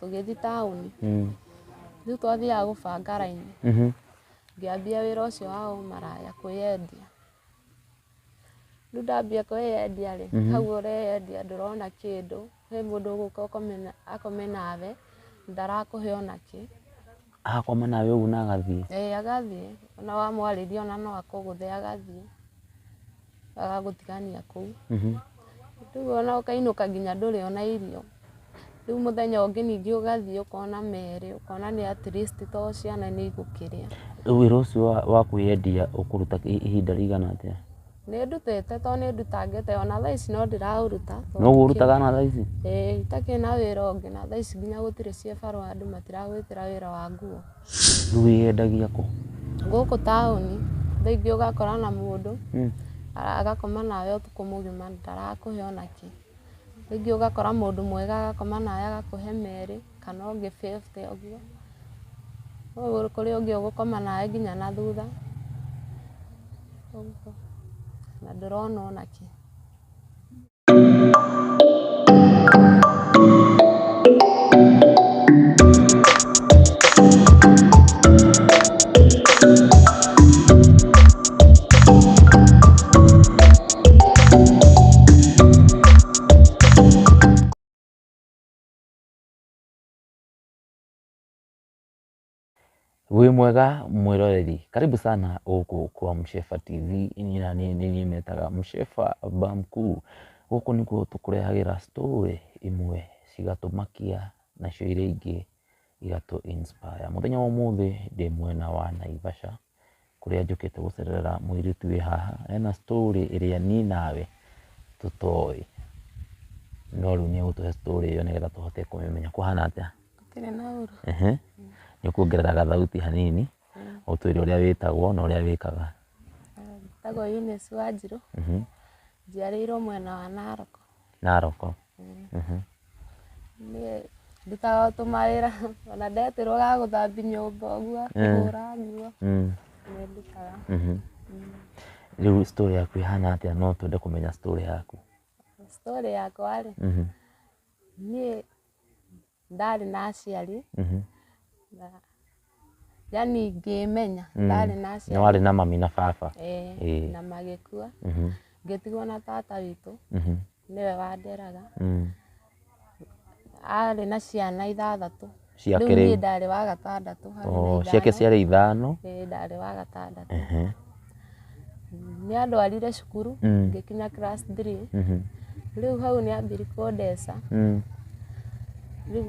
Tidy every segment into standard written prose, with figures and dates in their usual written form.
Tũgĩthiĩ taũni. Rĩu twathiaga gũbanga raini. Ngĩambia wĩra ũcio wa ũmaraya kwĩyendia. Rĩu ndambia kwĩyendia rĩ, hau ũreyendia ndũrona kĩndũ, he mũndũ ũgũka akome nawe, ndarakũhe ona kĩ. Agakoma nawe ũguo na agathiĩ? Ĩĩ agathiĩ, ona wamwarĩria ona no akũgũthe agathiĩ, agagũtigania kũu. Rĩu ona ũkainũka nginya ndũrĩ ona irio. Rĩu mũthenya ũngĩ ningĩ ũgathiĩ ũkona merĩ, ũkona nĩ at least to ciana nĩ igũkĩrĩa. Rĩu wĩra ũcio wa kwĩyendia ũkũruta ihinda rĩigana atĩa? Nĩ ndutĩte to nĩ ndutangĩte ona thaa ici no ndĩraũruta. Noguo ũrutaga ona thaa ici? Ĩĩ itakĩrĩ na wĩra ũngĩ na thaa ici nginya gũtirĩ ciĩbarũa andũ matiragwĩtĩra wĩra wa nguo. Rĩu wĩyendagia kũ? Gũkũ taũni, thaa ingĩ ũgakora na mũndũ, agakoma nawe ũtukũ mũgima ndarakũhe ona kĩ. Rĩngĩ ũgakora mũndũ mwega agakoma nawe agakũhe merĩ kana ũngĩ 50 ũguo. Kũrĩ ũngĩ ũgũkoma nawe nginya na thutha, ũguo na ndũrona ona kĩ. Wĩ mwega mwĩroreri, karibu sana gũkũ kwa Mshefa TV, niĩ na niĩ nĩ niĩ metaga Mshefa Bamkuu. Gũkũ nĩkuo tũkũrehagĩra story imwe cigatũmakia nacio iria ingĩ igatũ inspire. Mũthenya wa ũmũthĩ ndĩ mwena wa Naivasha kũrĩa njũkĩte gũcerera mũirĩtu wĩ haha, ena story ĩrĩa niĩ nawe tũtoĩ, no rĩu nĩ egũtũhe story ĩyo nĩgetha tũhote kũmĩmenya. Kũhana atĩa? Gũtirĩ na ũru. Ehe, nĩ ũkuongerera gathauti hanini, ũtwĩre ũrĩa wĩtagwo na ũrĩa wĩkaga. Njĩtagwo Eunice Wanjirũ, njiarĩirwo mwena wa Narok. Narok. Niĩ ndutaga o tũmawĩra ona ndetĩrwo ga gũthambia nyũmba ũguo, kũhũra nguo, nĩ ndutaga. Rĩu story yaku ĩhana atĩa? No twende kũmenya story yaku. Story yakwa rĩ, niĩ ndarĩ na aciari, yani ngĩmenya ndarĩ na aciari. Nĩ warĩ na mami na baba? Ĩĩ, na magĩkua, ngĩtigwo na tata witũ, nĩwe wanderaga. Arĩ na ciana ithathatũ. Ciake Rĩu niĩ rĩu? ndarĩ wa gatandatũ harĩ na Oh, ciake ithano. ciarĩ ithano? Ĩĩ ndarĩ wa gatandatũ. Nĩ andwarire cukuru, ngĩkinya class 3. Rĩu hau nĩ ambirie kũndeca. Rĩu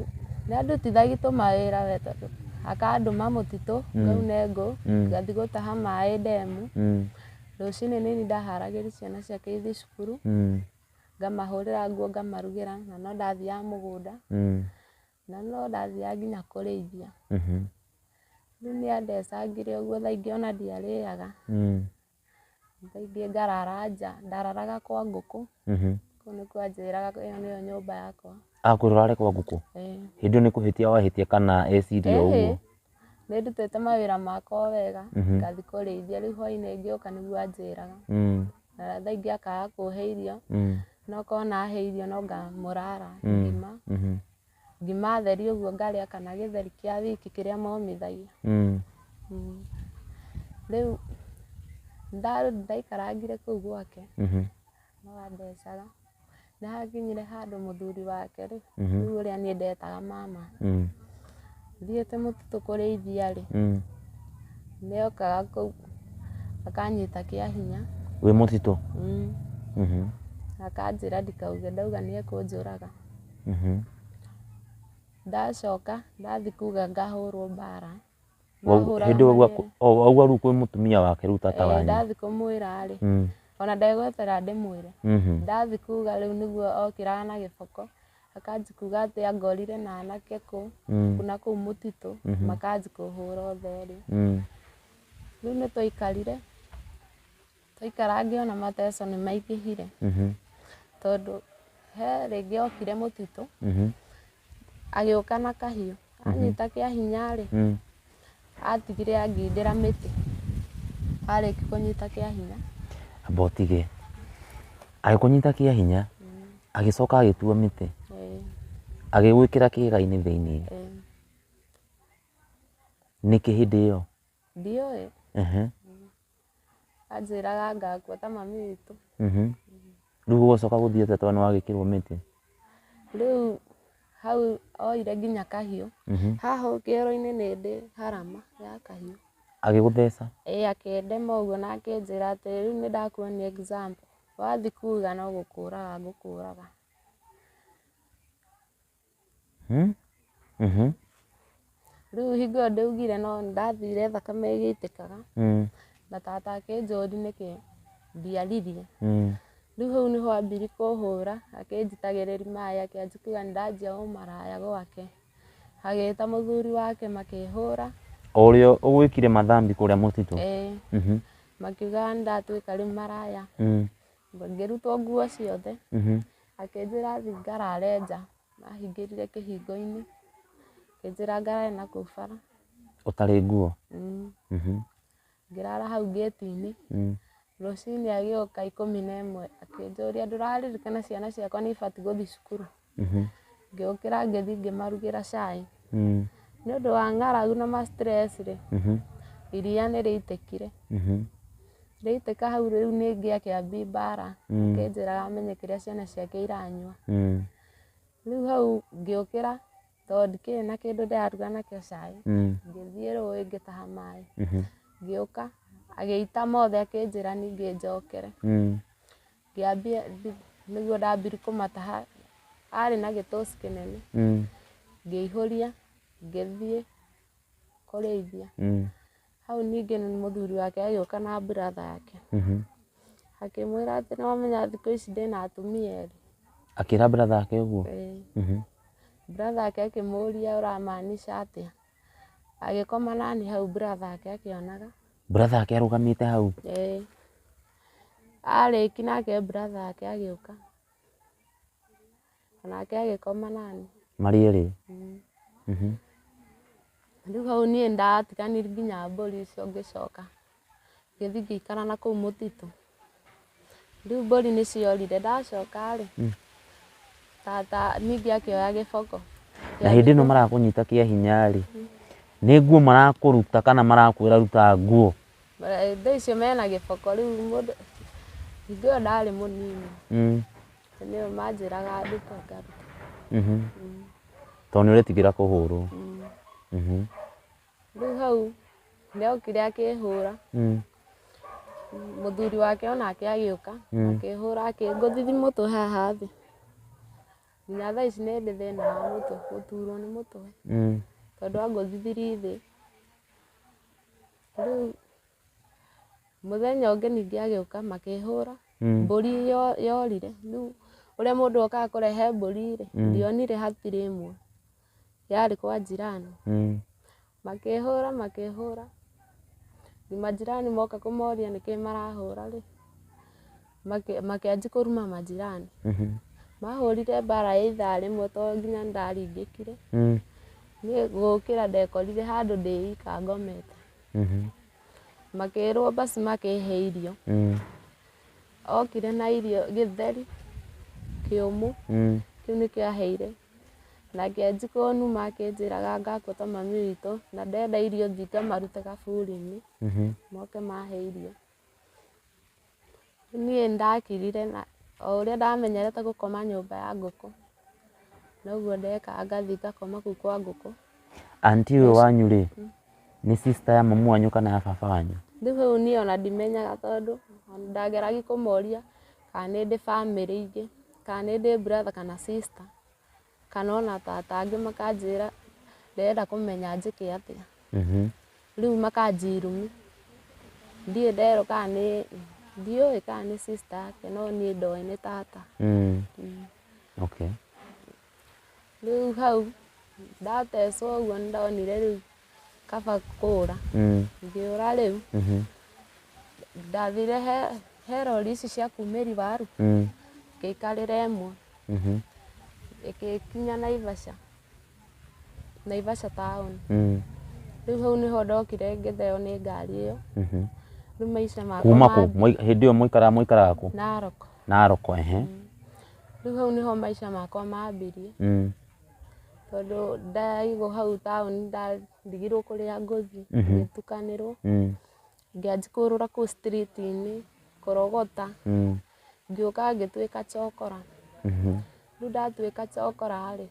nĩ andutithagia tũmawĩra we tondũ akandũma mũtitũ ngaune ngũ, ngathiĩ gũtaha maĩ ndemu. Rũcinĩ nĩ niĩ ndaharagĩria ciana ciake ithiĩ cukuru, ngamahũrĩra nguo ngamarugĩra, na no ndathiaga mũgũnda, na no ndathiaga nginya kũrĩithia. Rĩu nĩ andecangire ũguo thaa ingĩ ona ndiarĩaga, thaa ingĩ ngarara nja, ndararaga kwa ngũkũ, kũu nĩkuo anjĩraga ĩyo nĩyo nyũmba yakwa. Akwĩra ũrare kwa ngũkũ? Ĩĩ. Hĩndĩ ĩyo nĩ kũhĩtia wahĩtia kana eciria ũguo? Nĩ ndutĩte mawĩra makwa o wega, ngathiĩ kũrĩithia, rĩu hwainĩ ngĩũka nĩguo anjĩraga. Na thaa ingĩ akaga kũhe irio, no korwo ahe irio no ngamũrara ngima. Ngima theri ũguo ngarĩa kana gĩtheri kĩa wiki kĩrĩa momithagia. Rĩu ndaikarangire kũu gwake, no andecaga. Nĩ hakinyire handũ mũthuri wake rĩ, rĩu ũrĩa niĩ ndetaga mama, thiĩte mũtitũ kũrĩithia rĩ, nĩ okaga kũu akanyita kĩa hinya. Wĩ mũtitũ? Akanjĩra ndikauge, ndauga nĩ ekũnjũraga. Ndacoka ndathiĩ kuga ngahũrwo mbara. Mahũraga Hĩndĩ ĩyo marĩ- wauga rĩu kwĩ mũtumia wake rĩu tata Ĩĩ, wanyu? ndathiĩ kũmwĩra rĩ, ona ndegweterera ndĩmwĩre. Ndathiĩ kuga rĩu nĩguo okĩraga na gĩboko, akanji kuga atĩ angorire na anake kũ, na kũu mũtitũ, makanji kũhũra ũtherĩ. Rĩu nĩ twaikarire, twaikara ngĩona mateso nĩ maingĩhire, tondũ he rĩngĩ okire mũtitũ, agĩũka na kahiũ, anyita kĩa hinya rĩ, atigire angindĩra mĩtĩ, arĩkia kũnyita kĩa hinya. Amba ũtige. Agĩkũnyita kĩa hinya, agĩcoka agĩtua mĩtĩ. Ĩĩ. Agĩgwĩkĩra kĩĩga-inĩ thĩinĩ? Ĩĩ. Nĩkĩ hĩndĩ ĩyo? Ndiũĩ. Anjĩraga ngakua ta mami witũ. Rĩu gũgũcoka gũthiĩ atĩa tondũ nĩwagĩkĩrwo mĩtĩ? Rĩu hau oire nginya kahiũ. Haha kĩero-inĩ nĩ ndĩ harama ya kahiũ. Agĩgũtheca? Ĩĩ, akĩndema ũguo na akĩnjĩra atĩ rĩu nĩ ndakuonia example. Wathiĩ kuga no gũkũraga ngũkũraga. Rĩu hingo ĩyo ndaugire no ndathire thakame ĩgĩitĩkaga. Na tata akĩnjũria nĩkĩ ndiaririe. Rĩu hau nĩho ambirie kũhũra, akĩnjitagĩrĩria maĩ, akĩanjia kuga nĩndanjia ũmaraya gwake. Agĩta mũthuri wake makĩhũra. O ũrĩa ũgwĩkire mathambi kũrĩa mũtitũ? Ĩĩ. Makiuga nĩndatuĩka rĩu maraya. Ngĩrutwo nguo ciothe. Akĩnjĩra thiĩ ngarare nja. Ahingĩrire kĩhingo-inĩ. Akĩnjĩra ngarare na kũu bara. Ũtarĩ nguo? Ngĩrara hau ngĩti-inĩ. Rũcinĩ agĩũka 11 akĩnjũria, ndũraririkana ciana ciakwa nĩ ibatiĩ gũthiĩ cukuru? Ngĩũkĩra ngĩthiĩ ngĩmarugĩra cai. Nĩ ũndũ wa ng'aragu na ma stress rĩ, iria nĩ rĩitĩkire. Rĩaitĩka hau rĩu ningĩ akĩambia mbara, akĩnjĩraga amenye kĩrĩa ciana ciake iranyua. Rĩu hau ngĩũkĩra tondũ ndikĩrĩ na kĩndũ ndĩraruga nakĩo cai, ngĩthiĩ rũĩ ngĩtaha maĩ. Ngĩũka agĩita mothe akĩnjĩra ningĩ njokere. Ngĩambia nĩguo ndambirie kũmataha, arĩ na gĩtũci kĩnene. Ngĩihũria ngĩthiĩ kũrĩithia. Hau ningĩ mũthuri wake agĩũka na brother yake. Akĩmwĩra atĩ nĩwamenya thikũ ici ndĩna atumia erĩ. Akĩra brother yake ũguo? Ĩĩ. Brother yake akĩmũria ũramaanisha atĩa? Agĩkoma nani hau brother yake akĩonaga. Brother yake arũgamĩte hau? Ĩĩ. Arĩki nake brother yake agĩũka. Onake agĩkoma nani. Marĩ erĩ? Rĩu hau niĩ ndatiganire nginya mbũri icio ngĩcoka. Ngĩthiĩ ngĩikara na kũu mũtitũ. Rĩu mbũri nĩ ciorire, ndacoka rĩ, tata ningĩ akĩoya gĩboko. Na hĩndĩ ĩno marakũnyita kĩa hinya rĩ, nĩ nguo marakũruta kana marakwĩra ruta nguo? Thaa icio mena gĩboko rĩu mũndũ, hingo ĩyo ndarĩ mũnini. Nĩo manjĩraga ndute ngaruta. Tondũ nĩ ũretigĩra kũhũrwo. Rĩu hau nĩokire akĩhũra. Mũthuri wake onake agĩũka, akĩhũra akĩngũthithi mũtwe haha thĩ. Nginya thaa ici nĩ ndĩ thĩna wa mũtwe, gũturwo nĩ mũtwe. Tondũ angũthithirie thĩ. Rĩu mũthenya ũngĩ ningĩ agĩũka makĩhũra, mbũri yorire. Rĩu ũrĩa mũndũ okaga kũrehe mbũri rĩ, ndionire hatirĩ ĩmwe. Yarĩ kwa jirani. Makĩhũra makĩhũra. Majirani moka kũmoria nĩkĩ marahũra rĩ, makĩanjia kũruma majirani. Mahũrire mbara ya ithaa rĩmwe tondũ nginya nĩndaringĩkire. Niĩ gũkĩra ndekorire handũ ndĩ ika ngomete. Makĩrwo basi makĩhe irio. Okire na irio gĩtheri kĩũmũ, kĩu nĩkĩo aheire. Na akĩanjia kũnuma akĩnjĩraga ngakua ta mami witũ, na ndenda irio thiĩ ngamarute kaburi-inĩ, moke mahe irio. Niĩ nĩndakirire na o ũrĩa ndamenyerete gũkoma nyũmba ya ngũkũ, noguo ndekaga ngathiĩ ngakoma kũu kwa ngũkũ. Auntie ũyũ wanyu rĩ, nĩ sister ya mamu wanyu kana ya baba wanyu? Rĩu hau niĩ ona ndimenyaga tondũ ndageragia kũmoria kana nĩ ndĩ bamĩrĩ ingĩ, kana nĩ ndĩ brother kana sister, kana ona tata angĩ makanjĩra ndĩrenda kũmenya njĩke atĩa. Rĩu makanjia irumi. Ndirĩ nderwo kana nĩ, ndiũĩ kana nĩ sister yake no niĩ ndoĩ nĩ tata. Okay. Rĩu hau ndatecwo ũguo nĩndonire rĩu kaba kũra. Ngĩũra rĩu. Ndathire he rori ici cia kumĩri waru. Ngĩikarĩra ĩmwe. Ĩgĩkinya Naivasha. Naivasha town. Rĩu hau nĩho ndokire ngĩtheo nĩ ngari ĩyo. Rĩu maica makwa Kuma kũ? Hĩndĩ ĩyo mũikaraga kũ? Narok. Narok, ehe. Rĩu hau nĩho maica makwa mambirie. Tondũ ndaigwo hau taũni ndarigirwo kũrĩa ngũthiĩ, ngĩtukanĩrwo. Ngĩanjia kũrũra kũu street-inĩ, kũrogota. Ngĩũka ngĩtuĩka chokora. Rĩu ndatuĩka chokora rĩ,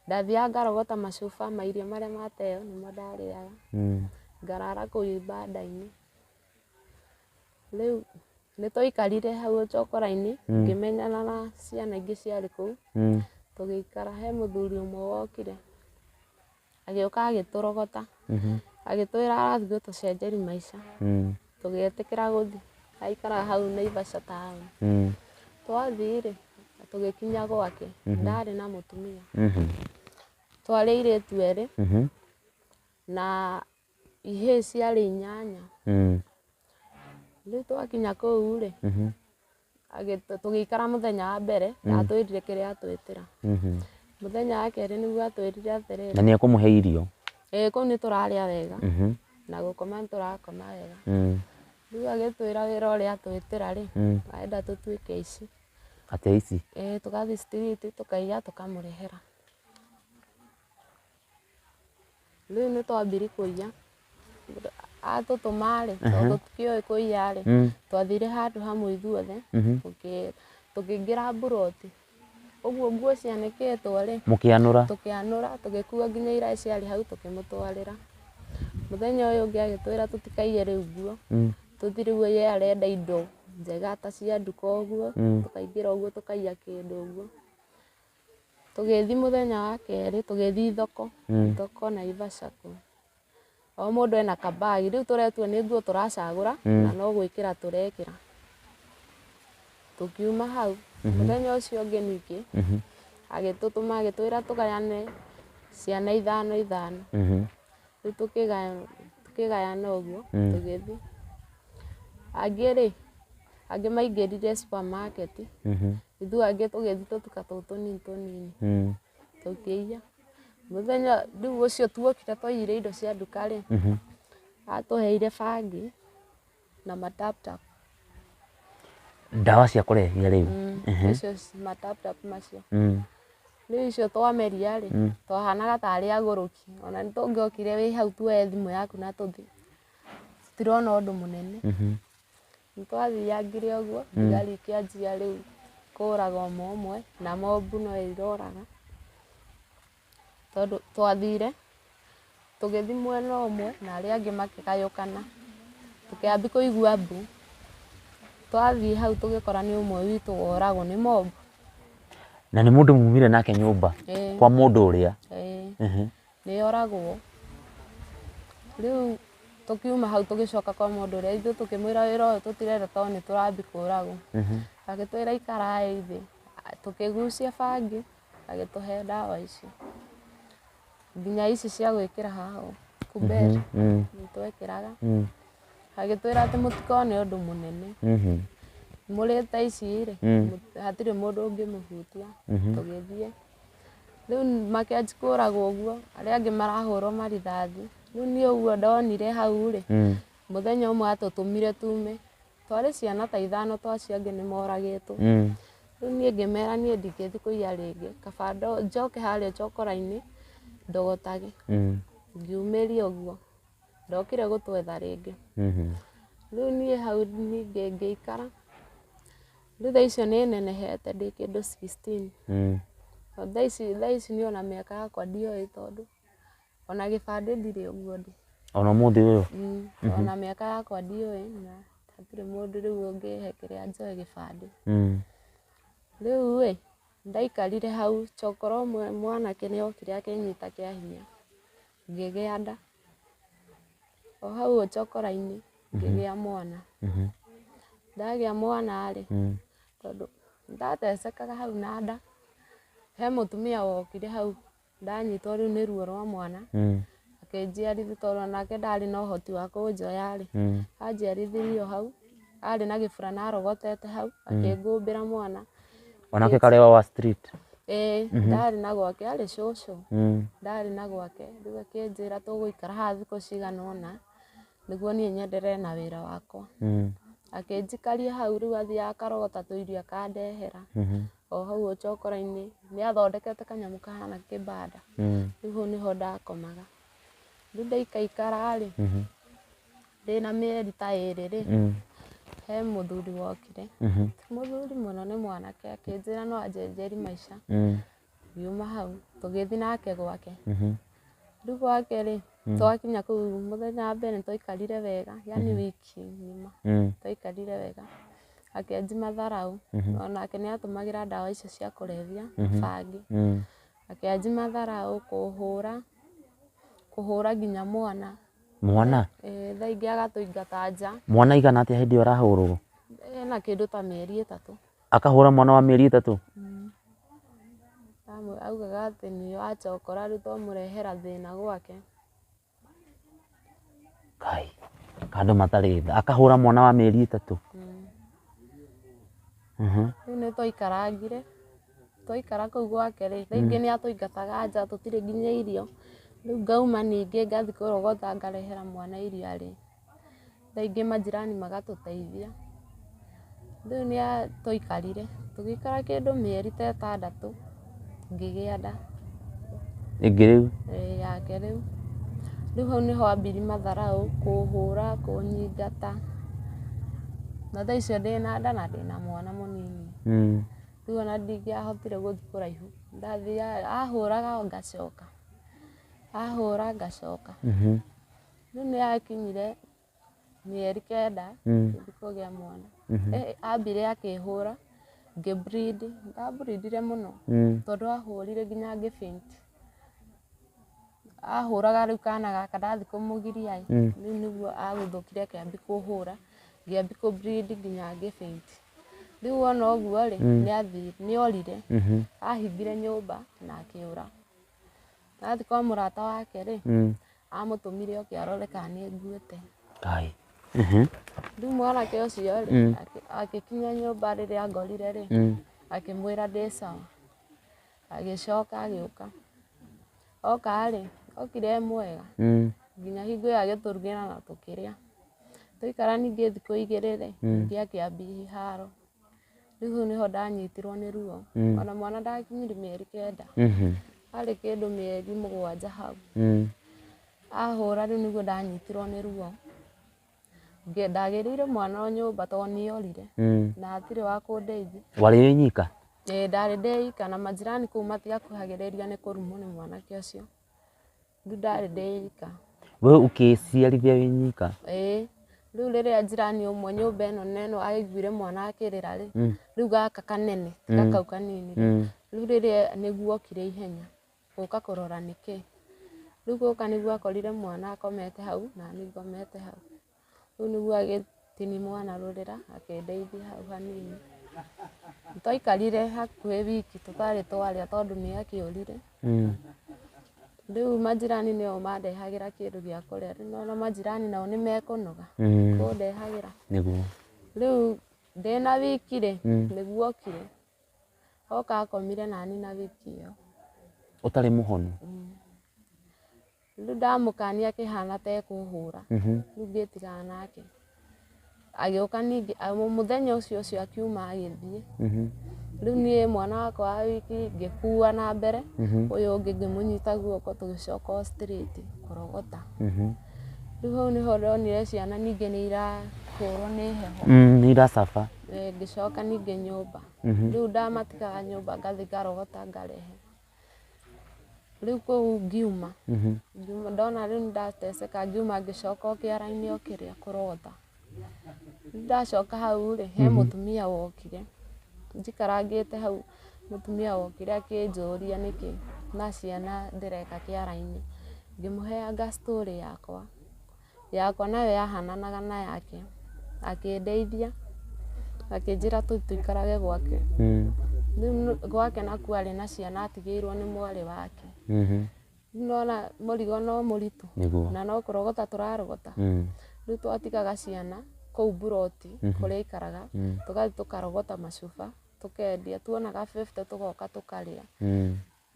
ndathiaga ngarogota macuba ma irio marĩa mateo nĩmo ndarĩaga. Ngarara kũu ibanda-inĩ. Rĩu nĩ twaikarire hau chokora-inĩ, ngĩmenyana na ciana ingĩ ciarĩ kũu. Tũgĩikara he mũthuri ũmwe wokire, agĩũka agĩtũrogota, agĩtwĩra arathiĩ gũtũcenjeria maica. Tũgĩtĩkĩra gũthiĩ, aikaraga hau Naivasha taũni. Twathiĩ rĩ, tũgĩkinya gwake, ndarĩ na mũtumia. Twarĩ airĩtu erĩ na ihĩĩ ciarĩ 8. Rĩu twakinya kũu rĩ, tũgĩikara mũthenya wa mbere, ndatwĩrire kĩrĩa atwĩtĩra. Mũthenya wa kerĩ nĩguo atwĩrire atĩrĩrĩ. Na nĩ ekũmũhe irio? Ĩĩ, kũu nĩ tũrarĩa wega. Na gũkoma nĩ tũrakoma wega. Rĩu agĩtwĩra wĩra ũrĩa atwĩtĩra rĩ, arenda tũtuĩke aici. Atĩ aici? Ĩĩ, tũgathiĩ street tũkaiya tũkamũrehera. Rĩu nĩ twambire kũiya. Atũtũma rĩ, tondũ tũtikĩũĩ kũiya rĩ, twathire handũ hamwe ithuothe, tũkĩingĩra mburoti. Ũguo nguo cianĩkĩtwo rĩ, Mũkĩanũra? Tũkĩanũra, tũgĩkua nginya iraĩ ciarĩ hau tũkĩmũtwarĩra. Mũthenya ũyũ ũngĩ agĩtwĩra tũtikaiye rĩu nguo. Tũthiĩ rĩu ye arenda indo njega ta cia nduka ũguo, tũkaingĩra ũguo tũkaiya kĩndũ ũguo. Tũgĩthiĩ mũthenya wa kerĩ, tũgĩthiĩ thoko, thoko Naivasha kũu. O mũndũ ena kabagi, rĩu tũretuo nĩ nguo tũracagũra, na no gwĩkĩra tũrekĩra. Tũkiuma hau, mũthenya ũcio ũngĩ ningĩ, agĩtũtũma agĩtwĩra tũgayane ciana 5 5. Rĩu tũkĩgayana ũguo, tũgĩthiĩ. Angĩ rĩ, angĩ maingĩrire supermarket, ithuĩ angĩ tũgĩthiĩ tũtuka tũu tũnini tũnini, tũkĩiya. Mũthenya rĩu ũcio tuokire twaiyire indo cia nduka rĩ, atũheire bangi na matap-tap. Ndawa cia kũrebia rĩu? Icio matap-tap macio. Rĩu icio twameria rĩ, twahanaga tarĩ agũrũki. Ona nĩ tũngĩokire wĩ hau tuoye thimũ yaku na tũthiĩ. Tũtirona ũndũ mũnene. Nĩ twathiangire ũguo, thigari ikĩanjia rĩu kũraga ũmwe ũmwe, na mobu no iroraga. Tondũ twathire, tũgĩthiĩ mwena ũmwe na arĩa angĩ makĩgayũkana. Tũkĩambia kũigua mbu. Twathiĩ hau tũgĩkora nĩ ũmwe witũ woragwo nĩ mobu. Na nĩ mũndũ mumire nake nyũmba? Kwa mũndũ ũrĩa? Ĩĩ. Nĩ oragwo. Rĩu tũkiuma hau tũgĩcoka kwa mũndũ ũrĩa, ithuĩ tũkĩmwĩra wĩra ũyũ tũtirenda tondũ nĩ tũrambia kũragwo. Agĩtwĩra ikarai thĩ. Tũkĩgucia bangi, agĩtũhe ndawa icio. Nginya ici cia gwĩkĩra haha ũũ, kuberi, nĩ twekĩraga. Agĩtwĩra atĩ mũtikone ũndũ mũnene. Mũrĩte ici rĩ, hatirĩ mũndũ ũngĩmũhutia. Tũgĩthiĩ. Rĩu makĩanjia kũragwo ũguo, arĩa angĩ marahũrwo marithathi. Rĩu niĩ ũguo ndonire hau rĩ, mũthenya ũmwe atũtũmire tume. Twarĩ ciana ta 5 twa acio angĩ nĩ moragĩtwo. Rĩu niĩ ngĩmera niĩ ndingĩthiĩ kũiya rĩngĩ, kaba njoke harĩa chokora-inĩ ndogotage. Ngiumĩria ũguo, ndokire gũtwetha rĩngĩ. Rĩu niĩ hau ningĩ ngĩikara. Rĩu thaa icio nĩ nenehete ndĩ kĩndũ 16. Thaa ici niĩ ona mĩaka yakwa ndioĩ tondũ ona gĩbandĩ ndirĩ ũguo ndĩ. Ona ũmũthĩ ũyũ? Ona mĩaka yakwa ndioĩ na hatirĩ mũndũ rĩu ũngĩhe kĩrĩa njoe gĩbandĩ. Rĩu ĩ, ndaikarire hau chokora ũmwe mwanake nĩ okire akĩnyita kĩa hinya, ngĩgĩa nda. O hau chokora-inĩ ngĩgĩa mwana. Ndagĩa mwana rĩ, tondũ ndatecekaga hau na nda, he mũtumia wokire hau ndanyitwo rĩu nĩ ruo rwa mwana, akĩnjiarithia tondũ onake ndarĩ na ũhoti wa kũnjoya rĩ, anjiarithirie o hau, arĩ na gĩburana arogotete hau, akĩngũmbĩra mwana. Onake karewa wa street? Ĩĩ, ndarĩ na gwake, arĩ cũcũ. Ndarĩ na gwake, rĩu akĩnjĩra tũgũikara haha thikũ cigana ũna, nĩguo niĩ nyenderere na wĩra wakwa. Akĩnjikaria hau rĩu athiaga akarogota tũirio akandehera. O hau ũcokora-inĩ nĩ athondekete kanyamũ kahana kĩbanda. Rĩu hau nĩho ndakomaga. Rĩu ndaikaikara rĩ, ndĩna mĩeri ta 2 rĩ, he mũthuri wokire. Ti mũthuri mũno, nĩ mwanake, akĩnjĩra no anjenjerie maica. Ngiuma hau tũgĩthiĩ nake gwake. Rĩu gwake rĩ, twakinya kũu mũthenya wa mbere nĩtwaikarire wega, yani wiki ng'ima twaikarire wega. Akĩanjia matharau, onake nĩatũmagĩra ndawa icio cia kũrebia, bangi. Akĩanjia matharau, kũhũra, kũhũra nginya mwana. Mwana? Thaa ingĩ agatũingata nja. Mwana aigana atĩa hĩndĩ ĩyo arahũrwo? Ena kĩndũ ta mĩeri 3. Akahũra mwana wa mĩeri 3? Augaga atĩ nĩ wacokora rĩu twamũrehera thĩna gwake. Kai, kandũ matarĩ tha. Akahũra mwana wa mĩeri 3. Rĩu nĩ twaikarangire. Twaikara kũu gwake rĩ, thaa ingĩ nĩ atũingataga nja, tũtirĩ nginya irio. Rĩu ngauma ningĩ ngathiĩ kũrogota ngarehera mwana irio arĩe. Thaa ingĩ majirani magatũteithia. Rĩu nĩ twaikarire, tũgĩikara kĩndũ mĩeri ta 6 ngĩgĩa nda. Ĩngĩ rĩu? Ĩĩ, yake rĩu. Rĩu hau nĩho ambirie matharau, kũhũra, kũnyingata. Na thaa icio ndĩna nda na ndĩna mwana mũnini. Rĩu ona ndingĩahotire gũthiĩ kũraihu. Ndathiaga, ahũraga ngacoka. Ahũra ngacoka. Rĩu nĩ yakinyire mĩeri 9 ngĩthiĩ kũgĩa mwana. Ambire akĩhũra, ngĩ-bleed, ndableedire mũno tondũ ahũrire nginya ngĩ-faint. Ahũraga rĩu kana gaka ndathiĩ kũmũgiria ĩ, rĩu nĩguo agũthũkire akĩambia kũhũra, ngĩambia kũ-bleed nginya ngĩ-faint. Rĩu wona ũguo rĩ, nĩ orire, ahingire nyũmba na akĩũra. Athiĩ kwa mũrata wake rĩ, amũtũmire oke arore kana nĩ nguĩte. Kai. Rĩu mwanake ũcio rĩ, agĩkinya nyũmba rĩrĩa angorire rĩ, akĩmwĩra ndĩ sawa. Agĩcoka agĩũka. Oka rĩ, okire e mwega. Nginya hingo ĩyo agĩtũrugĩra na tũkĩrĩa. Twaikara ningĩ thikũ 2 rĩ, ningĩ akĩambia haro. Rĩu hau nĩho ndanyitirwo nĩ ruo. Ona mwana ndakinyirie mĩeri 9. Arĩ kĩndũ mĩeri 7 hau. Ahũra rĩu nĩguo ndanyitirwo nĩ ruo. Ndagĩrĩire mwana o nyũmba tondũ nĩ orire. Na hatirĩ wa kũndeithia. Warĩ wĩ nyika? Ĩĩ, ndarĩ ndĩ ika na majirani kũu matiakuhagĩrĩria nĩ kũrumwo nĩ mwanake ũcio. Rĩu ndarĩ ndĩ ika. We ũkĩciarithia wĩ nyika? Ĩĩ. Rĩu rĩrĩa jirani ũmwe nyũmba ĩno na ĩno aiguire mwana akĩrĩra rĩ, rĩu gaka kanene, ti gakau kanini rĩ, rĩu rĩrĩa nĩguo okire ihenya gũka kũrora nĩkĩ. Rĩu gũka nĩguo akorire mwana akomete hau na niĩ ngomete hau. Rĩu nĩguo agĩtinia mwana rũrĩra akĩndeithia hau hanini. Twaikarire hakuhĩ wiki tũtarĩ twarĩa tondũ nĩ akĩũrire. Rĩu majirani nĩo mandehagĩra kĩndũ gĩa kũrĩa. Rĩu nĩwona majirani nao nĩ mekũnoga kũndehagĩra. Nĩguo. Rĩu ndĩna wiki rĩ, nĩguo okire. Oka akomire nani na wiki ĩyo. Ũtarĩ mũhonu? Rĩu ndamũkania akĩhana ta ekũhũra. Rĩu ngĩtigana nake. Agĩũka ningĩ, mũthenya ũcio ũcio akiuma agĩthiĩ. Rĩu niĩ mwana wakwa wa wiki ngĩkua na mbere, ũyũ ũngĩ ngĩmũnyita guoko tũgĩcoka o straight kũrogota. Rĩu hau nĩho ndonire ciana ningĩ nĩ irahũrwo nĩ heho. Nĩ iracaba. Ngĩcoka ningĩ nyũmba. Rĩu ndamatigaga nyũmba ngathiĩ ngarogota ngarehe. Rĩu kũu ngiuma. Ngiuma ndona rĩu nĩndateceka ngiuma ngĩcoka o kĩara-inĩ o kĩrĩa kũrogota. Ndacoka hau rĩ, he mũtumia wokire. Njikarangĩte hau mũtumia wokire akĩnjũria nĩkĩ na ciana ndĩreka kĩara-inĩ. Ngĩmũheanga story yakwa. Yakwa nayo yahananaga na yake. Akĩndeithia, akĩnjĩra tũikarage gwake. Rĩu gwake nakuo arĩ na ciana atigĩirwo nĩ mwarĩ wake. Nĩwona mũrigo no mũritũ. Na no kũrogota tũrarogota. Rĩu twatigaga ciana kũu mburoti kũrĩa aikaraga, tũgathiĩ tũkarogota macuba, tũkendia, tuonaga 50 tũgoka tũkarĩa.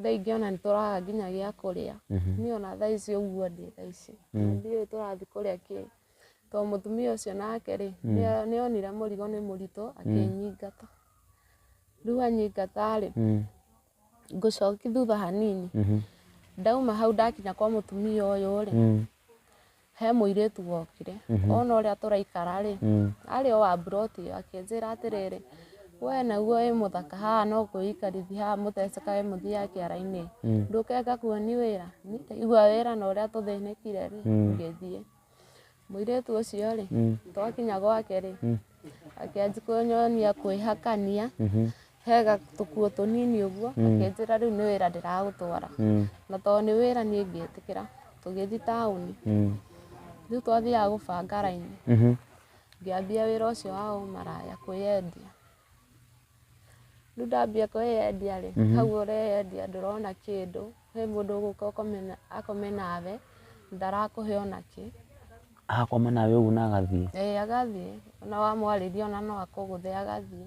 Thaa ingĩ ona nĩtũraga nginya gĩa kũrĩa. Niĩ ona thaa ici ũguo ndĩ thaa ici. Ndiũĩ tũrathiĩ kũrĩa kĩ. Tondũ mũtumia ũcio nake rĩ, nĩonire mũrigo nĩ mũritũ, akĩnyingata. Rĩu anyingata rĩ, ngũcoki thutha hanini. Ndauma hau ndakinya kwa mũtumia ũyũ rĩ, he mũirĩtu wokire. Ona ũrĩa tũraikara rĩ, arĩ o wa mburoti ĩyo akĩnjĩra atĩrĩrĩ, we naguo wĩ mũthaka haha no kwĩikarithia haha mũtecekage mũthiaga kĩara-inĩ. Ndũke ngakuonie wĩra. Niĩ ndaigua wĩra na ũrĩa tũthĩnĩkire rĩ, ngĩthiĩ. Mũirĩtu ũcio rĩ, twakinya gwake rĩ, akĩanjia kũnyonia kwĩhakania, hega tũkuo tũnini ũguo, akĩnjĩra rĩu nĩ wĩra ndĩragũtwara. Na tondũ nĩ wĩra niĩ ngĩtĩkĩra, tũgĩthiĩ taũni. Rĩu twathiaga gũbanga raini. Ngĩambia wĩra ũcio wa ũmaraya kwĩyendia. Rĩu ndambia kwĩyendia rĩ, hau ũreyendia ndũrona kĩndũ, he mũndũ ũgũka akome nawe, ndarakũhe ona kĩ. Akoma nawe ũguo na agathiĩ? Ĩĩ agathiĩ, ona wamwarĩria ona no akũgũthe agathiĩ.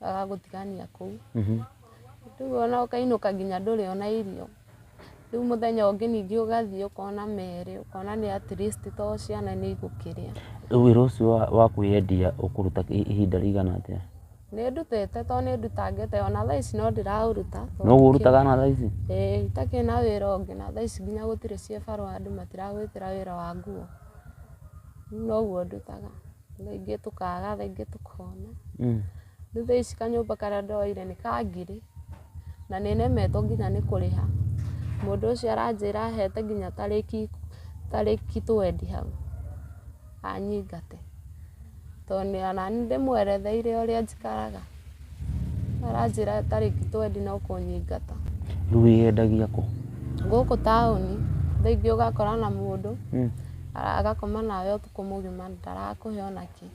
Agagũtigania kũu. Rĩu ona ũkainũka nginya ndũrĩ ona irio. Rĩu mũthenya ũngĩ ningĩ ũgathiĩ ũkona merĩ, ũkona nĩ at least to ciana nĩ igũkĩrĩa. Rĩu wĩra ũcio wa kwĩyendia ũkũruta ihinda rĩigana atĩa? Nĩ ndutĩte tondũ nĩ ndutangĩte ona thaa ici no ndĩraũruta. Noguo ũrutaga na thaa ici? Ĩĩ itakĩrĩ na wĩra ũngĩ na thaa ici nginya gũtirĩ ciĩbarũa andũ matiragwĩtĩra wĩra wa nguo. Noguo ndutaga. Thaa ingĩ tũkaga, thaa ingĩ tũkona. Rĩu thaa ici kanyũmba karĩa ndoire nĩ ka ngiri na nĩ nemetwo nginya nĩ kũrĩha. Mũndũ ũcio aranjĩra ahete nginya tarĩki twendi hau anyingate. Tondũ ona niĩ ndĩmweretheire ũrĩa njikaraga. Aranjĩra tarĩki twendi no kũnyingata. Rĩu wĩyendagia kũ? Gũkũ taũni. Thaa ingĩ ũgakora na mũndũ agakoma nawe ũtukũ mũgima ndarakũhe ona kĩ.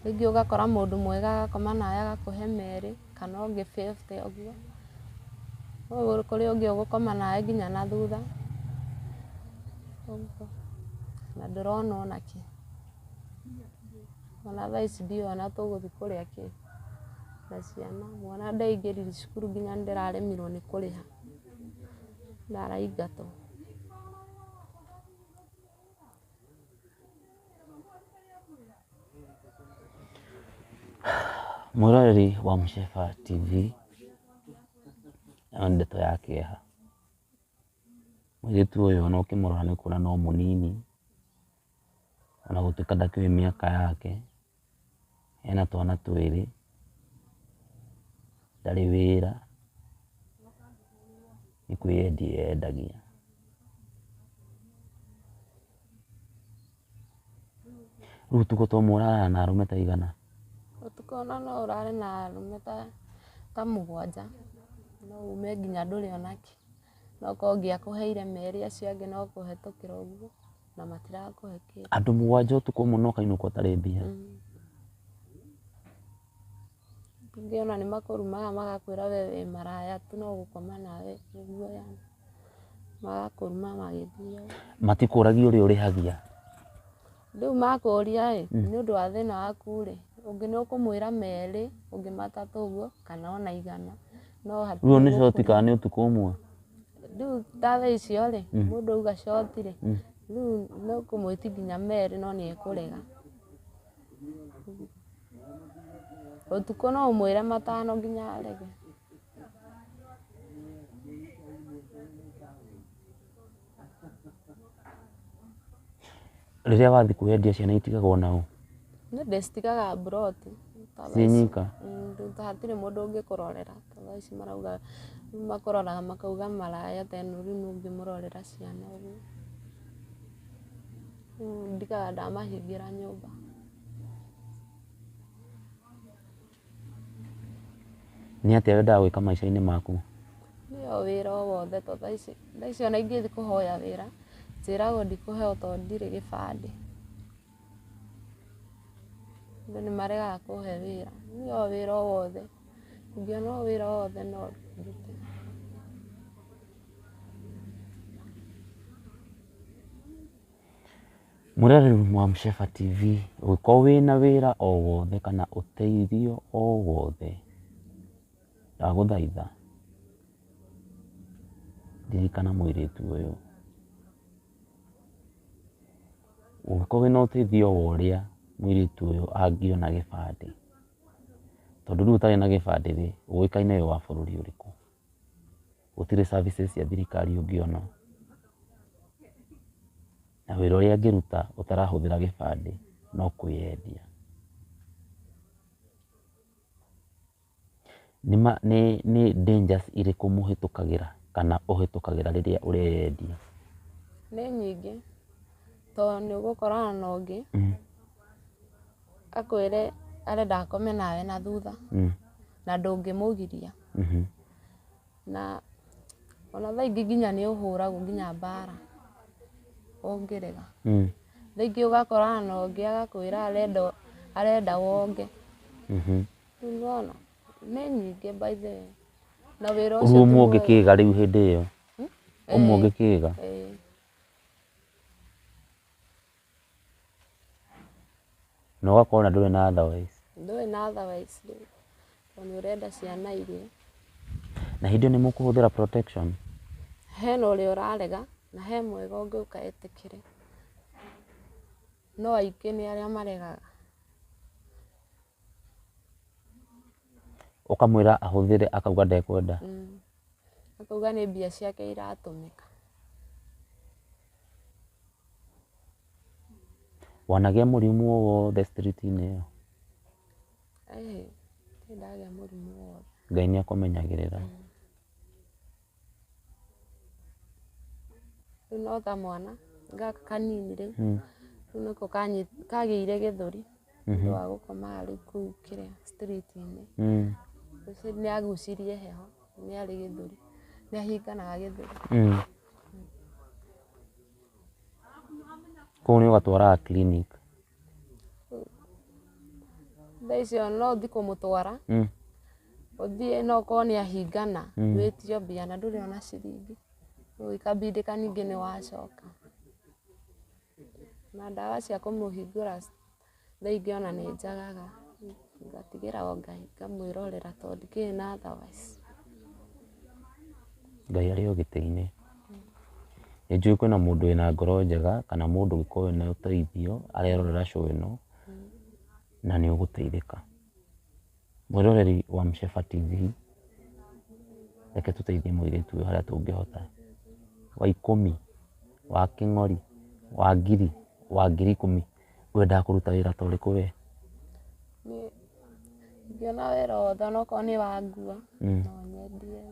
Rĩngĩ ũgakora mũndũ mwega agakoma nawe agakũhe merĩ kana ũngĩ 50 ũguo. Kũrĩ ũngĩ ũgũkoma nawe nginya na thutha. Ũguo. Na ndũrona ona kĩ. Ona thaa ici ndiũĩ ona tũgũthiĩ kũrĩa kĩ na ciana. Mwana ndaingĩrire cukuru nginya nĩ ndĩraremirwo nĩ kũrĩha. Na araingatwo. Mwĩroreri wa Mũceba TV, ĩno nĩ ndeto ya kĩeha. Mũirĩtu ũyũ ona ũkĩmũrora nĩ ũkuona no mũnini, ona gũtuĩka ndakĩũĩ mĩaka yake, ena twana twĩrĩ, ndarĩ wĩra, nĩ kwĩyendia eyendagia. Rĩu ũtukũ ta ũmwe ũraraga na arũme ta aigana? Ũtukũ ona no ũrare na arũme ta mũgwanja, no ume nginya ndũrĩ ona kĩ. No korwo ũngĩ akũheire merĩ acio angĩ no kũhetũkĩra ũguo na matirakũhe kĩndũ. Andũ mũgwanja ũtukũ ũmwe na ũkainũka ũtarĩ mbia? Rĩngĩ ona nĩ makũrumaga magakwĩra we wĩ maraya tu no gũkoma nawe ũguo yani. Magakũruma magĩthiaga. Matikũragia ũrĩa ũrĩhagia? Rĩu makũria ĩ, nĩ ũndũ wa thĩna waku rĩ, ũngĩ nĩ ũkũmwĩra merĩ, ũngĩ matatũ ũguo kana ona igana. No hatirĩ Rĩu nĩ coti kana nĩ ũtukũ ũmwe? Rĩu ta thaa icio rĩ, mũndũ auga coti rĩ, rĩu no kũmwĩti nginya merĩ no nĩ ekũrega. Ũtukũ no ũmwĩre matano nginya arege. Rĩrĩa wathiĩ kwĩyendia ciana itigagwo na ũ? Niĩ ndĩcitigaga mburoti. Ciĩ nyika? Hatirĩ mũndũ ũngĩkũrorera. Ta thaa ici marauga, makũroraga makauga maraya ta ĩno rĩu nũ ũngĩmũrorera ciana ũguo. Rĩu ndigaga ndamahingĩra nyũmba. Nĩ atĩa wendaga gwĩka maica-inĩ maku? Niĩ o wĩra o wothe to thaa ici ona ingĩthiĩ kũhoya wĩra, njĩragwo ndikũheo tondũ ndirĩ gĩbandĩ. Andũ nĩ maregaga kũhe wĩra. Niĩ o wĩra o wothe, ingĩona o wĩra o wothe no ndute. Mwĩroreri wa Mũceba TV, ũngĩkorwo wĩna wĩra o wothe kana ũteithio o wothe, ndagũthaitha ririkana mũirĩtu ũyũ. Ũngĩkorwo wĩna ũteithio wa ũrĩa mũirĩtu ũyũ angĩona gĩbandĩ, Tondũ rĩu ũtarĩ na gĩbandĩ rĩ, ũĩkaine wĩ wa bũrũri ũrĩkũ? Gũtirĩ services cia thirikari ũngĩona. Na wĩra ũrĩa angĩruta ũtarahũthĩra gĩbandĩ no kwĩyendia. Nĩ dangers irĩkũ mũhĩtũkagĩra kana ũhĩtũkagĩra rĩrĩa ũreyendia? Nĩ nyingĩ, tondũ nĩ ũgũkorana na ũngĩ akwĩre arenda akome nawe na thutha na ndũngĩmũgiria. Na ona thaa ingĩ nginya nĩ ũhũragwo nginya mbara ũngĩrega. Thaa ingĩ ũgakorana na ũngĩ agakwĩra arenda wonge. Rĩu nĩwona nĩ nyingĩ by the way. Na wĩra ũcio Rĩu ti mwega. ũngĩkĩga rĩu hĩndĩ ĩyo? Ũmwe ũngĩkĩga? Ĩĩ. Na ũgakorwo na ndũrĩ na otherwise. Ndũrĩ na otherwise rĩu, tondũ nĩ ũrenda ciana irie. Na hĩndĩ ĩyo nĩ mũkũhũthĩra protection? Hena ũrĩa ũrarega na he mwega ũngĩũka etĩkĩre. No aingĩ nĩ arĩa maregaga. Ũkamwĩra ahũthĩre akauga ndekwenda? Akauga nĩ mbia ciake iratũmĩka. Wanagĩa mũrimũ o wothe street-inĩ ĩyo? Ĩĩ, ndirĩ ndagĩa mũrimũ o wothe. Ngai nĩ akũmenyagĩrĩra. Rĩu no ta mwana gaka kanini rĩu, rĩu nĩko kagĩire gĩthũri nĩ ũndũ wa gũkomaga rĩu kũu kĩrĩa street-inĩ. Ũcio nĩ agucirie heho, nĩ arĩ gĩthũri, nĩ ahinganaga gĩthũri. Kũu nĩ ũgatwaraga clinic? Thaa icio no ũthiĩ kũmũtwara, ũthiĩ no ũkorwo nĩ ahingana, wĩtio mbia na ndũrĩ ona ciringi. Rĩu ikabindĩka ningĩ nĩ wacoka. Na ndawa cia kũmũhingũra thaa ingĩ ona nĩ njagaga, ngatigĩra o Ngai ngamwĩrorera tondũ ndikĩrĩ na otherwise. Ngai arĩ o gĩtĩ-inĩ. Nĩ njũĩ kwĩna mũndũ wĩna ngoro njega kana mũndũ ũngĩkorwo wĩna ũteithio arerorera show ĩno na nĩ ũgũteithĩka. Mwĩroreri wa Mshefa TV, reke tũteithie mũirĩtu ũyũ harĩa tũngĩhota. Wa ikũmi, wa kĩng'ori, wa ngiri, wa 10,000, wendaga kũruta wĩra ta ũrĩkũ we? Niĩ ingĩona wĩra o wothe onokorwo nĩ wa nguo, no nyendie.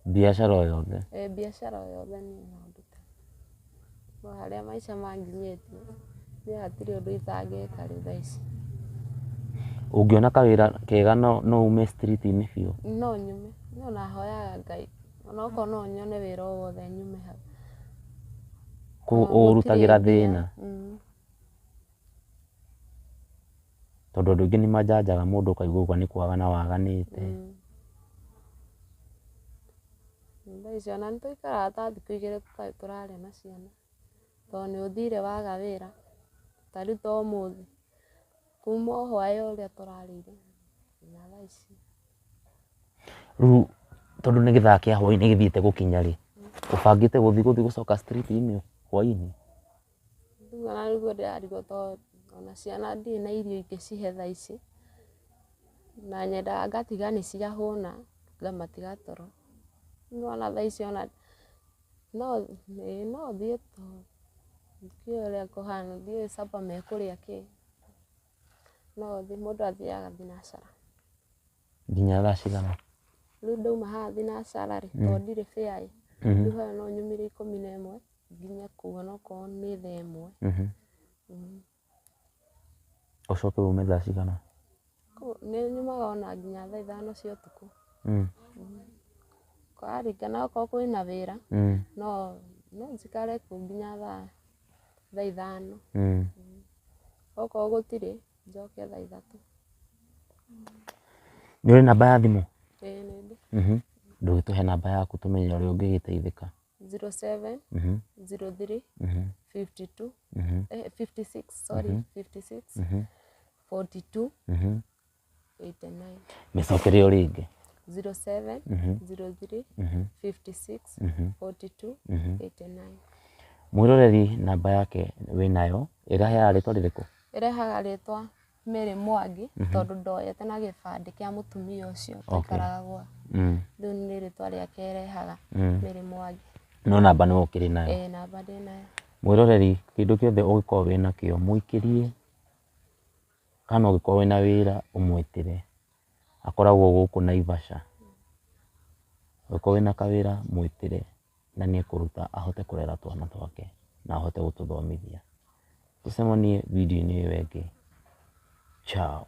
Biacara o yothe? Ĩĩ, biacara o yothe niĩ no ndute. No harĩa maica manginyĩtie, niĩ hatirĩ ũndũ itangĩka rĩu thaa ici. Ũngĩona kawĩra kega no ume street-inĩ biũ? No nyume, no nahoyaga Ngai onokorwo no nyone wĩra o wothe nyume hau. Kũu ũrutagĩra thĩna? Tondũ andũ aingĩ nĩ manjanjaga mũndũ ũkaigua ũguo nĩ kwagana waganĩte. Thaa ici ona nĩ tũikaraga ta thikũ igĩrĩ tũtarĩ tũrarĩa na ciana, tondũ nĩ ũthire waga wĩra, ta rĩu ta ũmũthĩ, kuma o hwaĩ ũrĩa tũrarĩire nginya thaa ici. Rĩu tondũ nĩ gĩthaa kĩa hwaĩ-inĩ gĩthiĩte gũkinya rĩ, ũbangĩte gũthiĩ gũcoka street-inĩ hwaĩ-inĩ? Rĩu ona nĩguo ndĩrarigwo tondũ ona ciana ndirĩ na irio ingĩcihe thaa ici, na nyendaga ngatiga nĩ ciahũna ngamatiga toro. Rĩu ona thaa ici ona no thiĩ tondũ ndiũĩ ũrĩa kũhana, ndiũĩ supper mekũrĩa kĩ. No thiĩ, mũndũ athiaga thinacara. Nginya thaa cigana? Rĩu ndauma haha thinacara rĩ, tondũ ndirĩ fare ĩ, rĩu haha no nyumire 11 nginye kũu onokorwo nĩ thaa 1. Ũcoke ume thaa cigana? Nĩ nyumaga ona nginya thaa 5 cia ũtukũ. Kũraringana okorwo kwĩna wĩra, no njikare kũu nginya thaa 5. Okorwo gũtirĩ, njoke thaa 3. Nĩ ũrĩ namba ya thimũ? Ĩĩ nĩ ndĩ. Ndũgĩtũhe namba yaku tũmenye ũrĩa ũngĩgĩteithĩka. 07 03 52 56 sorry 56 42 89. Mĩcokere o rĩngĩ. 07 03 56 42 89. Mwĩroreri namba yake wĩnayo, ĩraheaga rĩtwa rĩrĩkũ? Ĩrehaga rĩtwa Mary Mwangi tondũ ndoyete na gĩbandĩ kĩa mũtumia ũcio twaikaraga gwa. Rĩu nĩ rĩtwa rĩake ĩrehaga, Mary Mwangi. No namba nĩwe ũkĩrĩ nayo? Ĩĩ, namba ndĩ nayo. Mwĩroreri, kĩndũ kĩothe ũngĩkorwo wĩna kĩo mũikĩrie, kana ũngĩkorwo wĩna wĩra ũmwĩtĩre. Akoragwo gũkũ Naivasha. Ũngĩkorwo wĩna kawĩra mwĩtĩre na nĩ ekũruta ahote kũrera twana twake na ahote gũtũthomithia. Tũcemanie video-inĩ ĩyo ĩngĩ. Ciao.